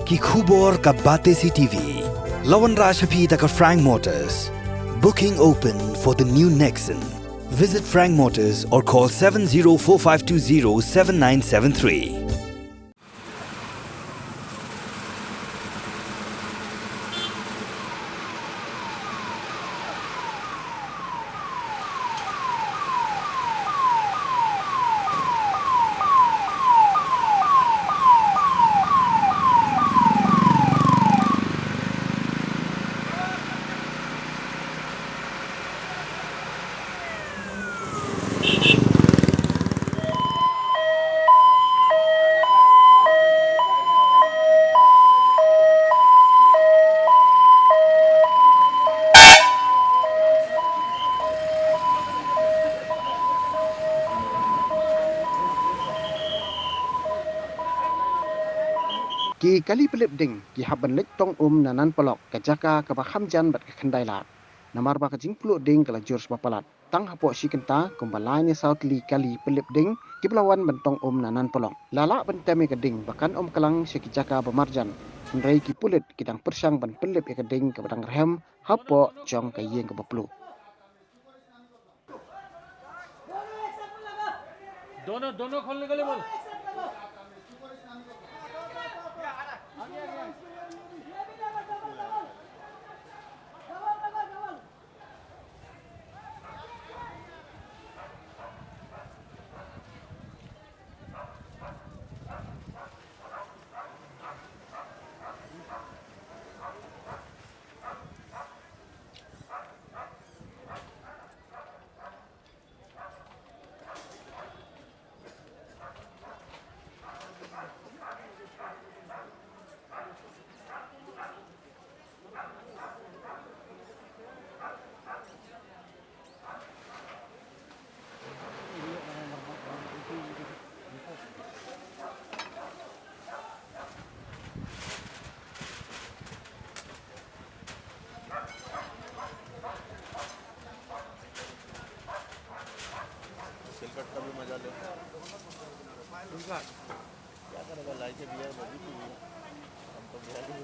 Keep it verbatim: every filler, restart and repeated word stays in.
Ki khubor ka Batesi T V. La wanrah sha phi da ka Frank Motors. Booking open for the new Nexon. Visit Frank Motors or call seven zero four five two zero seven nine seven three. Ki kali pyllip ding ki hap ban leit tong um na Nan Polok, ka jaka kaba kham jan bad ka khyndai lad. Namar ba ka jingpluh ding ka la jur shwa palat. Tang hapoh shi kynta, kumba lai ne saw tylli kali pyllip ding kiba la wan ban tong um na Nan Polok. La lah ban tem ïa ka ding ba kan ym klang sha ki jaka ba marjan. Hynrei ki pulit ki dang pyrshang ban pyllip ïa ka ding kaba dang rhem hapoh jong ka ïing kaba pluh. दोनों, दोनों खोलने के लिए बोल। सिलकट का भी मजा ले। क्या करेगा, लाई के बियर बजी थी, हम तो बियर ही।